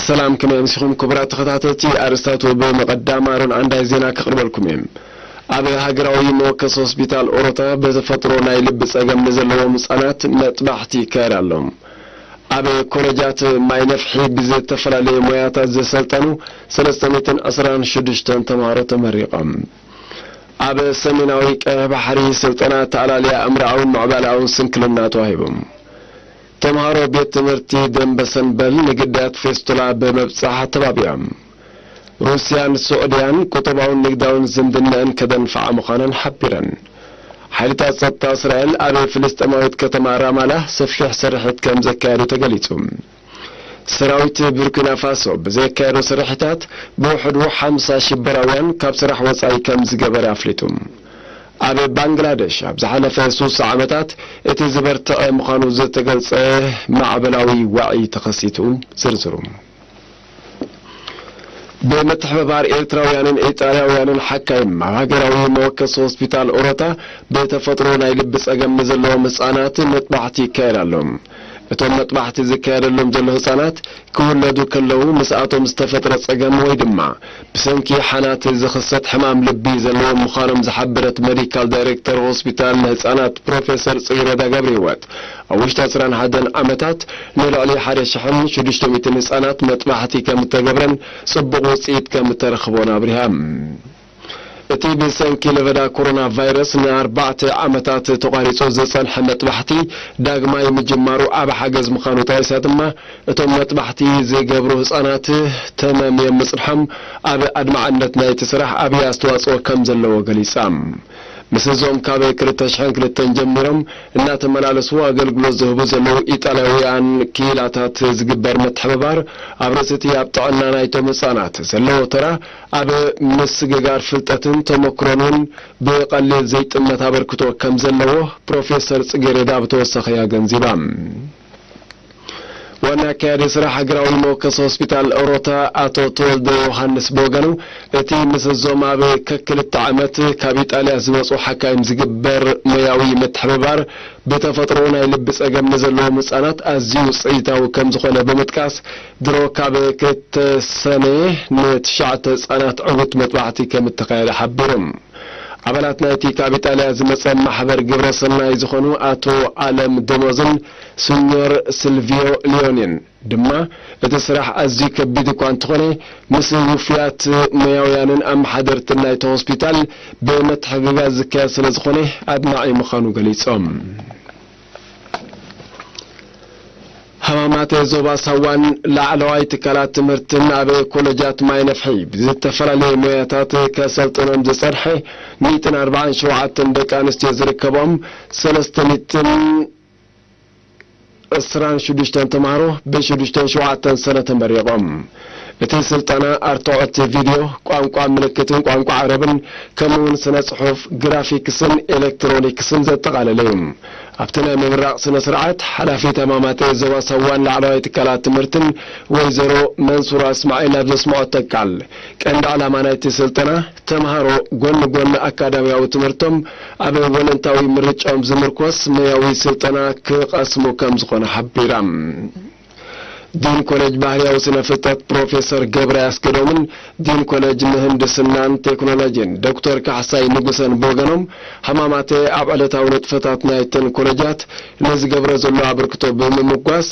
ሰላም፣ ከመይ ኣምሲኹም ክቡራት ተኸታተልቲ? ኣርእስታቱ ብምቕዳም ኣሮን ዓንዳይ ዜና ከቕርበልኩም እየ። ኣብ ሃገራዊ መወከሲ ሆስፒታል ኦሮታ ብተፈጥሮ ናይ ልቢ ጸገም ንዘለዎም ህጻናት መጥባሕቲ ይካየድ ኣሎ። ኣብ ኮለጃት ማይ ነፍሒ ብዝተፈላለየ ሞያታት ዝሰልጠኑ ሰለስተ ሚእትን ዕስራን ሽዱሽተን ተምሃሮ ተመሪቖም። ኣብ ሰሜናዊ ቀይሕ ባሕሪ ስልጠና ኣተኣላልያ ኣእምሮኣውን ምዕባለኣውን ስንክልና ተዋሂቡ። ተምሃሮ ቤት ትምህርቲ ደንበሰንበል ንግዳያት ፌስቱላ ብምብጻሕ ኣተባቢዖም። ሩስያን ስዑድያን ቁጠባውን ንግዳውን ዝምድናኣን ከደንፍዓ ምዃነን ሓቢረን። ሓይልታት ጸጥታ እስራኤል ኣብ ፍልስጤማዊት ከተማ ራማላ ሰፊሕ ስርሒት ከም ዘካየዱ ተገሊጹ። ሰራዊት ቡርኪና ፋሶ ብዘካየዶ ስርሒታት ብውሕዱ ሓምሳ ሽበራውያን ካብ ስራሕ ወጻኢ ከም ዝገበረ ኣፍሊጡ። ኣብ ባንግላደሽ ኣብ ዝሓለፈ ሱሳ ዓመታት እቲ ዝበርትዐ ምዃኑ ዝተገልጸ ማዕበላዊ ዋዒ ተኸሲቱ። ዝርዝሩ። ብምትሕብባር ኤርትራውያንን ኢጣልያውያንን ሓካይም ኣብ ሃገራዊ መወከሲ ሆስፒታል ኦሮታ ብተፈጥሮ ናይ ልቢ ጸገም ንዘለዎም ህጻናት መጥባሕቲ ይካየድ ኣሎ። እቶም መጥባሕቲ ዝካየደሎም ዘሎ ህጻናት ክውለዱ ከለዉ ምስኣቶም ዝተፈጥረ ጸገም ወይ ድማ ብሰንኪ ሓናት ዝኽሰት ሕማም ልቢ ዘለዎም ምዃኖም ዝሓበረት ሜዲካል ዳይሬክተር ሆስፒታል ንህጻናት ፕሮፌሰር ጽጌረዳ ገብረህይወት፣ ኣብ ውሽጢ ዕስራን ሓደን ዓመታት ንልዕሊ ሓደ ሽሕን ሽዱሽተ ሚእትን ህጻናት መጥባሕቲ ከም እተገብረን ጽቡቕ ውጽኢት ከም እተረኽቦን ኣብሪሃ። እቲ ብሰንኪ ለበዳ ኮሮና ቫይረስ ንኣርባዕተ ዓመታት ተቋሪጹ ዝጸንሐ መጥባሕቲ ዳግማይ ምጅማሩ ዓቢ ሓገዝ ምዃኑ ጠቒሳ ድማ፣ እቶም መጥባሕቲ ዝገብሩ ህጻናት ተመምዮም ምጽንሖም ኣብ ኣድማዕነት ናይቲ ስራሕ ዓቢ ኣስተዋጽኦ ከም ዘለዎ ገሊጻ። ምስ እዞም ካብ ክልተ ሽሕን ክልተን ጀሚሮም እናተመላለሱ ኣገልግሎት ዝህቡ ዘለዉ ኢጣልያውያን ክኢላታት ዝግበር ምትሕብባር፣ ኣብ ርእሲ እቲ ኣብ ጥዕና ናይቶም ህጻናት ዘለዎ ተራ፣ ኣብ ምስግጋር ፍልጠትን ተመክሮን እውን ብቐሊል ዘይጥመት ኣበርክቶ ከም ዘለዎ ፕሮፌሰር ጽጌረዳ ብተወሳኺ ኣገንዚባ። ዋና ኣካያዲ ስራሕ ሃገራዊ መወከሲ ሆስፒታል ኦሮታ ኣቶ ተወልደ ዮሃንስ ብወገኑ፣ እቲ ምስ እዞም ኣብ ከክልተ ዓመት ካብ ኢጣልያ ዝመጹ ሓካይም ዝግበር ሞያዊ ምትሕብባር ብተፈጥሮ ናይ ልቢ ጸገም ንዘለዎም ህጻናት ኣዝዩ ውጽኢታዊ ከም ዝኾነ ብምጥቃስ፣ ድሮ ካብ ክልተ ሰነ ንትሽዓተ ህጻናት ዕዉት መጥባሕቲ ከም እተኻየደ ሓቢሩ። ኣባላት ናይቲ ካብ ኢጣልያ ዝመጸ ማሕበር ግብረ ሰናይ ዝኾኑ ኣቶ ኣለም ደሞዝን ስኞር ስልቪዮ ሊዮኒን ድማ፣ እቲ ስራሕ ኣዝዩ ከቢድ እኳ እንተኾነ፣ ምስ ውፉያት ሞያውያንን ኣመሓደርትን ናይቲ ሆስፒታል ብምትሕብባር ዝካየድ ስለ ዝኾነ ኣድማዒ ምዃኑ ገሊጾም። ሃማማተ ዞባ ሳዋን ላዕለዋይ ትካላት ትምህርትን ኣብ ኮለጃት ማይ ነፍሒ ብዝተፈላለየ ሞያታት ከሰልጥኖም ዝጸንሐ ሚእትን ኣርባዓን ሸውዓተን ደቂ ኣንስትዮ ዝርከቦም ሰለስተ ሚእትን ዕስራን ሽዱሽተን ተምሃሮ ብሽዱሽተን ሸውዓተን ሰነ ተመሪቖም። እቲ ስልጠና ኣርትዖት ቪድዮ፣ ቋንቋ ምልክትን ቋንቋ ዓረብን፣ ከምኡውን ስነ ጽሑፍ፣ ግራፊክስን ኤሌክትሮኒክስን ዘጠቓለለ እዩ። ኣብቲ ናይ ምምራቕ ስነ ስርዓት፣ ሓላፊት ሃማማተ ዞባ ሳዋን ላዕለዋይ ትካላት ትምህርትን ወይዘሮ መንሱራ እስማዒል ኣብ ዘስምዖቶ ቃል፣ ቀንዲ ዕላማ ናይቲ ስልጠና፣ ተምሃሮ ጎኒ ጎኒ ኣካዳሚያዊ ትምህርቶም ኣብ ቮለንታዊ ምርጫኦም ዝምርኮስ ሞያዊ ስልጠና ክቐስሙ ከም ዝኾነ ሓቢራ። ዲን ኮሌጅ ባህርያዊ ስነ ፍልጠት ፕሮፌሰር ገብረ ኣስገዶምን ዲን ኮሌጅ ምህንድስናን ቴክኖሎጂን ዶክተር ካሕሳይ ንጉሰን ብወገኖም፣ ሃማማተ ኣብ ዕለታዊ ንጥፈታት ናይተን ኮሌጃት ንዝገብሮ ዘሎ ኣበርክቶ ብምምጓስ፣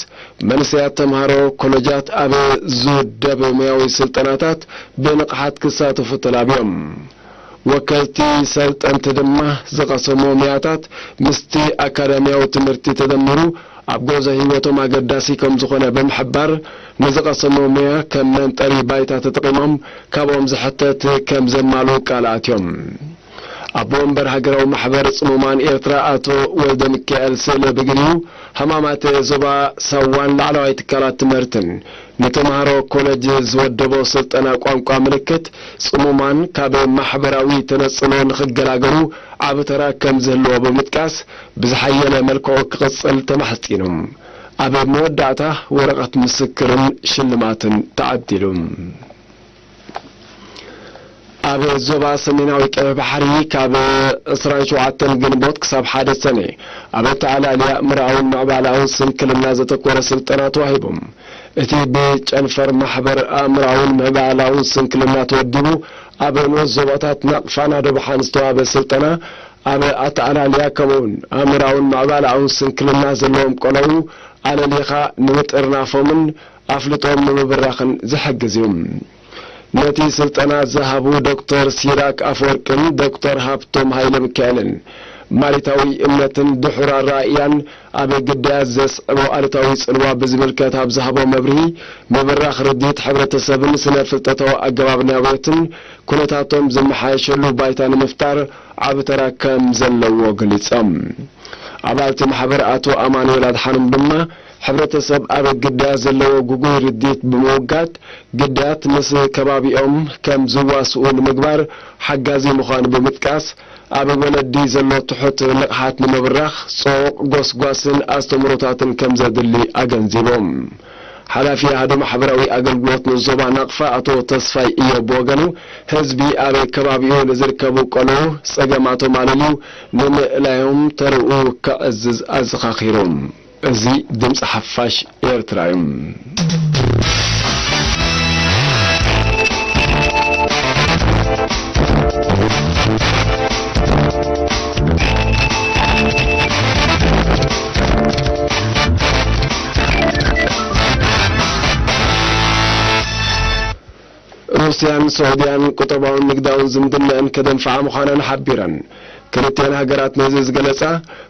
መንእሰያት ተምሃሮ ኮሌጃት ኣብ ዝውደብ ሞያዊ ስልጠናታት ብንቕሓት ክሳተፉ ተላብዮም። ወከልቲ ሰልጠንቲ ድማ ዝቐሰሞ ሞያታት ምስቲ ኣካዳሚያዊ ትምህርቲ ተደሚሩ ኣብ ጉዕዞ ህይወቶም ኣገዳሲ ከም ዝኾነ ብምሕባር፣ ንዝቐሰሞ ሞያ ከም መንጠሪ ባይታ ተጠቒሞም ካብኦም ዝሕተት ከም ዘማልኡ ቃል ኣትዮም። ኣቦ ወንበር ሃገራዊ ማሕበር ጽሙማን ኤርትራ ኣቶ ወልደ ሚካኤል ስእለ ብግዲኡ፣ ሃማማተ ዞባ ሳዋን ላዕለዋይ ትካላት ትምህርትን ንተምሃሮ ኮለጅ ዝወደቦ ስልጠና ቋንቋ ምልክት፣ ጽሙማን ካብ ማሕበራዊ ተነጽሎ ንኽገላገሉ ዓቢ ተራ ከም ዝህልዎ ብምጥቃስ፣ ብዝሓየለ መልክዑ ክቕጽል ተማሕጺኑ። ኣብ መወዳእታ ወረቐት ምስክርን ሽልማትን ተዓዲሉ። ኣብ ዞባ ሰሜናዊ ቀይሕ ባሕሪ ካብ ዕስራን ሸውዓተን ግንቦት ክሳብ ሓደ ሰነ ኣብ ኣተዓላልያ ምርኣውን ምዕባላውን ስንክልና ዘተኮረ ስልጠና ተዋሂቦም። እቲ ብጨንፈር ማሕበር ኣእምራውን ምዕባላውን ስንክልና ተወዲቡ ኣብ ንኡስ ዞባታት ናቕፋን ኣደቦሓን ዝተዋህበ ስልጠና ኣብ ኣተዓላልያ ከምኡውን ኣእምራውን ምዕባላውን ስንክልና ዘለዎም ቆለዉ ኣለሊኻ ንምጥርናፎምን ኣፍልጦም ንምብራኽን ዝሕግዝ እዩ። ነቲ ስልጠና ዝሃቡ ዶክተር ሲራክ ኣፈወርቅን ዶክተር ሃብቶም ሃይለ ሚካኤልን ማሪታዊ እምነትን ድሑር ኣረኣእያን ኣብ ግዳያት ዘስዕቦ ኣሉታዊ ጽልዋ ብዝምልከት ኣብ ዝሃቦ መብርሂ፣ ምብራኽ ርድኢት ሕብረተሰብን ስነ ፍልጠታዊ ኣገባብ ናብዮትን ኩነታቶም ዝመሓየሸሉ ባይታ ንምፍጣር ዓቢ ተራ ከም ዘለዎ ገሊጾም። ኣባል እቲ ማሕበር ኣቶ ኣማኑኤል ኣድሓኖም ድማ፣ ሕብረተሰብ ኣብ ግዳያት ዘለዎ ግጉይ ርድኢት ብምውጋድ፣ ግዳያት ምስ ከባቢኦም ከም ዝዋስኡ ንምግባር ሓጋዚ ምዃኑ ብምጥቃስ፣ ኣብ ወለዲ ዘሎ ትሑት ንቕሓት ንምብራኽ ጽዑቕ ጎስጓስን ኣስተምህሮታትን ከም ዘድሊ ኣገንዚቦም። ሓላፊ ኣሃዱ ማሕበራዊ ኣገልግሎት ንዞባ ናቕፋ ኣቶ ተስፋይ እዮብ ብወገኑ፣ ህዝቢ ኣብ ከባቢኡ ንዝርከቡ ቆልዑ ጸገማቶም ኣለልዩ ንምእላዮም ተርኡ ከዕዝዝ ኣዘኻኺሩ። እዚ ድምጺ ሓፋሽ ኤርትራ እዩ። ሩስያን ስዑድያን ቁጠባውን ንግዳውን ዝምድነአን ከደንፍዓ ምዃነን ሓቢረን። ክልቲአን ሃገራት ነዚ ዝገለጻ፣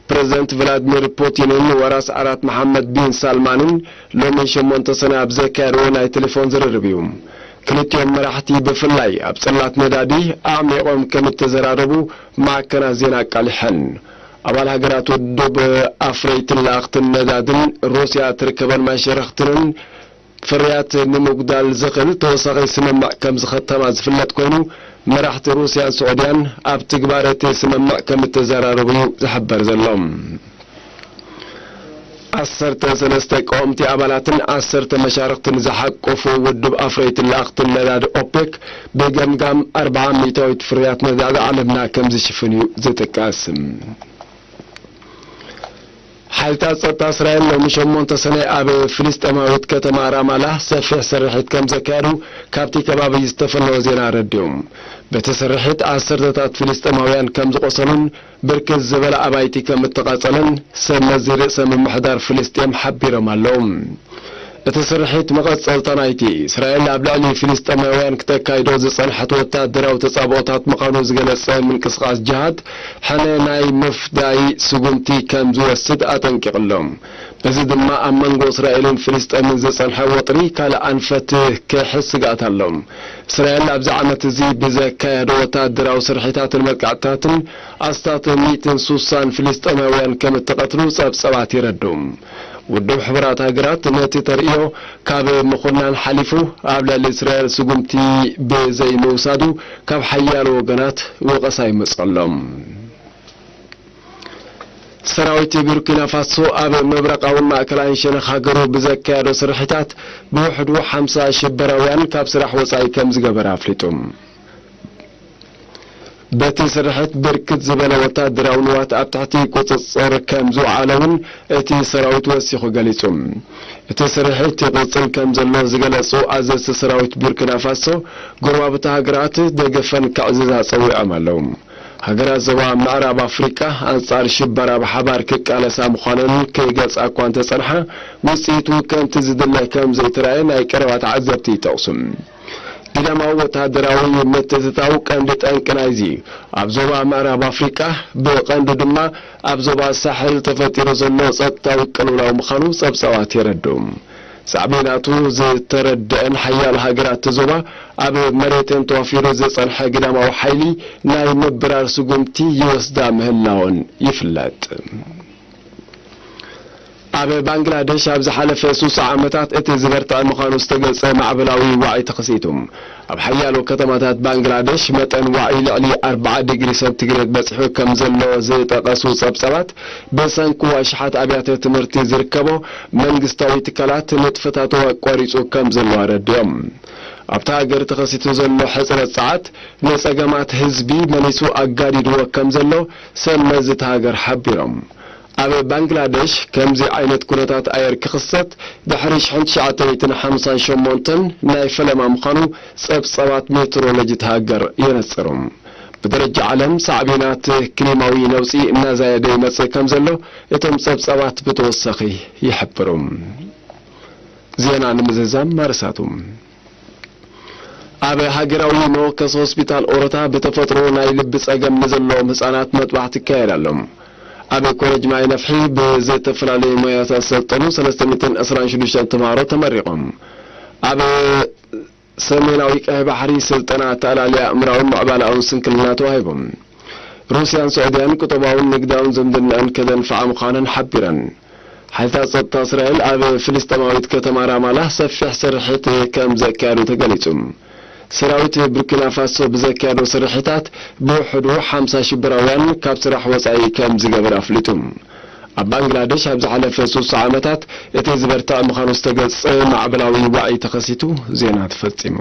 ፕረዚደንት ቭላድሚር ፑቲንን ወራስ ዓራት መሓመድ ቢን ሳልማንን ሎሚ ሸሞንተ ሰነ ኣብ ዘካየድዎ ናይ ቴሌፎን ዝርርብ እዩ። ክልቲኦም መራሕቲ ብፍላይ ኣብ ጽላት ነዳዲ ኣዕሚቖም ከም እተዘራረቡ ማዕከናት ዜና ኣቃሊሐን። ኣባል ሃገራት ውድብ ኣፍረይትን ለኣኽትን ነዳድን ሩስያ እትርከበን መሸርኽትንን ፍርያት ንምጉዳል ዝኽእል ተወሳኺ ስምምዕ ከም ዝኸተማ ዝፍለጥ ኮይኑ፣ መራሕቲ ሩስያን ስዑድያን ኣብ ትግባረ እቲ ስምምዕ ከም እተዘራረቡ እዩ ዝሕበር ዘሎ። ዓሰርተ ሰለስተ ቀወምቲ ኣባላትን ዓሰርተ መሻርኽትን ዝሓቆፉ ውድብ ኣፍረይትን ለኣኽትን ነዳዲ ኦፔክ ብገምጋም ኣርብዓ ሚእታዊት ፍርያት ነዳዲ ዓለምና ከም ዝሽፍን እዩ ዝጥቀስ። ሓይልታት ጸጥታ እስራኤል ሎሚ ሸሞንተ ሰነ ኣብ ፍልስጤማዊት ከተማ ራማላ ሰፊሕ ስርሒት ከም ዘካየዱ ካብቲ ከባቢ ዝተፈነወ ዜና ኣረዲኡ። በቲ ስርሒት ዓሰርተታት ፍልስጤማውያን ከም ዝቖሰሉን ብርክት ዝበለ ኣባይቲ ከም እተቓጸለን ሰብ መዚ ርእሰ ምምሕዳር ፍልስጤም ሓቢሮም ኣለዉ። እቲ ስርሒት መቐጸልታ ናይቲ እስራኤል ኣብ ልዕሊ ፍልስጤማውያን ክተካይዶ ዝጸንሐት ወታደራዊ ተጻብኦታት ምዃኑ ዝገለጸ ምንቅስቓስ ጅሃድ፣ ሕነ ናይ ምፍዳይ ስጉምቲ ከም ዝወስድ ኣጠንቂቑ ኣሎ። እዚ ድማ ኣብ መንጎ እስራኤልን ፍልስጤምን ዝጸንሐ ወጥሪ ካልእ ኣንፈት ክሕዝ ስግኣት ኣሎ። እስራኤል ኣብዚ ዓመት እዚ ብዘካየዶ ወታደራዊ ስርሒታትን መጥቃዕትታትን ኣስታት ሚእትን ሱሳን ፍልስጤማውያን ከም እተቐትሉ ጸብጸባት የረድኡ። ውድብ ሕቡራት ሃገራት ነቲ ተርእዮ ካብ ምኹናን ሓሊፉ ኣብ ልዕሊ እስራኤል ስጉምቲ ብዘይምውሳዱ ካብ ሓያሎ ወገናት ወቐሳ ይመጽእ ኣሎ። ሰራዊት ቡርኪና ፋሶ ኣብ ምብራቓውን ማእከላይን ሸነኽ ሃገሩ ብዘካየዶ ስርሒታት ብውሕዱ ሓምሳ ሽበራውያን ካብ ስራሕ ወጻኢ ከም ዝገበረ ኣፍሊጡ። በቲ ስርሒት ብርክት ዝበለ ወታደራዊ ንዋት ኣብ ትሕቲ ቁጽጽር ከም ዝወዓለ እውን እቲ ሰራዊት ወሲኹ ገሊጹ። እቲ ስርሒት ይቕጽል ከም ዘሎ ዝገለጹ ኣዘዝቲ ሰራዊት ቡርኪና ፋሶ፣ ጎረባብቲ ሃገራት ደገፈን ከዕዝዛ ጸዊዖም ኣለዉ። ሃገራት ዞባ ምዕራብ ኣፍሪቃ ኣንጻር ሽበራ ብሓባር ክቃለሳ ምዃነን ክገልጻ እኳ እንተጸንሓ፣ ውጽኢቱ ከምቲ ዝድለ ከም ዘይተራእየ ናይ ቀረባ ተዓዘብቲ ይጠቕሱ። ግዳማዊ ወተሃደራዊ ምትእትታው ቀንዲ ጠንቂ ናይዚ ኣብ ዞባ ምዕራብ ኣፍሪቃ፣ ብቐንዱ ድማ ኣብ ዞባ ሳሕል ተፈጢሩ ዘሎ ጸጥታዊ ቅልውላው ምዃኑ ጸብጻባት የረድኡ። ሳዕቤናቱ ዝተረድአን ሓያሎ ሃገራት እቲ ዞባ ኣብ መሬተን ተዋፊሩ ዝጸንሐ ግዳማዊ ሓይሊ ናይ ምብራር ስጉምቲ ይወስዳ ምህላወን ይፍለጥ። ኣብ ባንግላደሽ ኣብ ዝሓለፈ ሱሳ ዓመታት እቲ ዝበርትዐ ምዃኑ ዝተገልጸ ማዕበላዊ ዋዒ ተኸሲቱ። ኣብ ሓያሎ ከተማታት ባንግላደሽ መጠን ዋዒ ልዕሊ ኣርብዓ ዲግሪ ሰንቲግሬድ በጺሑ ከም ዘሎ ዝጠቐሱ ጸብጻባት፣ ብሰንኩ ኣሽሓት ኣብያተ ትምህርቲ ዝርከቦ መንግስታዊ ትካላት ንጥፈታቱ ኣቋሪጹ ከም ዘሎ ኣረዲኦም። ኣብታ ሃገር ተኸሲቱ ዘሎ ሕጽረት ጸዓት ንጸገማት ህዝቢ መሊሱ ኣጋዲድዎ ከም ዘሎ ሰበ መዚ እታ ሃገር ሓቢሮም። ኣብ ባንግላደሽ ከምዚ ዓይነት ኩነታት ኣየር ክኽሰት ድሕሪ ሽሕን ትሽዓተ ሚእትን ሓምሳን ሸሞንተን ናይ ፈለማ ምዃኑ ጸብጸባት ሜትሮሎጂ እታ ሃገር የነጽሩ። ብደረጃ ዓለም ሳዕቤናት ክሊማዊ ነውጺ እናዛየደ ይመጽእ ከም ዘሎ እቶም ጸብጸባት ብተወሳኺ ይሕብሩ። ዜና ንምዝዛም ማርሳቱ። ኣብ ሃገራዊ መወከሲ ሆስፒታል ኦሮታ ብተፈጥሮ ናይ ልቢ ጸገም ንዘለዎም ህጻናት መጥባሕቲ ይካየድ ኣሎ። ኣብ ኮሌጅ ማይ ነፍሒ ብዝተፈላለዩ ሞያታት ሰልጠኑ ሰለስተ ሚእትን ዕስራን ሽዱሽተን ተምሃሮ ተመሪቖም። ኣብ ሰሜናዊ ቀይሕ ባሕሪ ስልጠና ኣተኣላልያ ኣእምራውን ምዕባለኣውን ስንክልና ተዋሂቦም። ሩስያን ስዑድያን ቁጠባውን ንግዳውን ዝምድናኣን ከዘንፍዓ ምዃነን ሓቢረን። ሓይልታት ጸጥታ እስራኤል ኣብ ፍልስጤማዊት ከተማ ራማላ ሰፊሕ ስርሒት ከም ዘካየዱ ተገሊጹ። ሰራዊት ቡርኪና ፋሶ ብዘካየዶ ስርሒታት ብውሕዱ ሓምሳ ሽበራውያን ካብ ስራሕ ወጻኢ ከም ዝገበረ ኣፍሊጡ። ኣብ ባንግላደሽ ኣብ ዝሓለፈ ሱሳ ዓመታት እቲ ዝበርትዐ ምዃኑ ዝተገልጸ ማዕበላዊ ዋዒ ተኸሲቱ። ዜና ተፈጺሙ።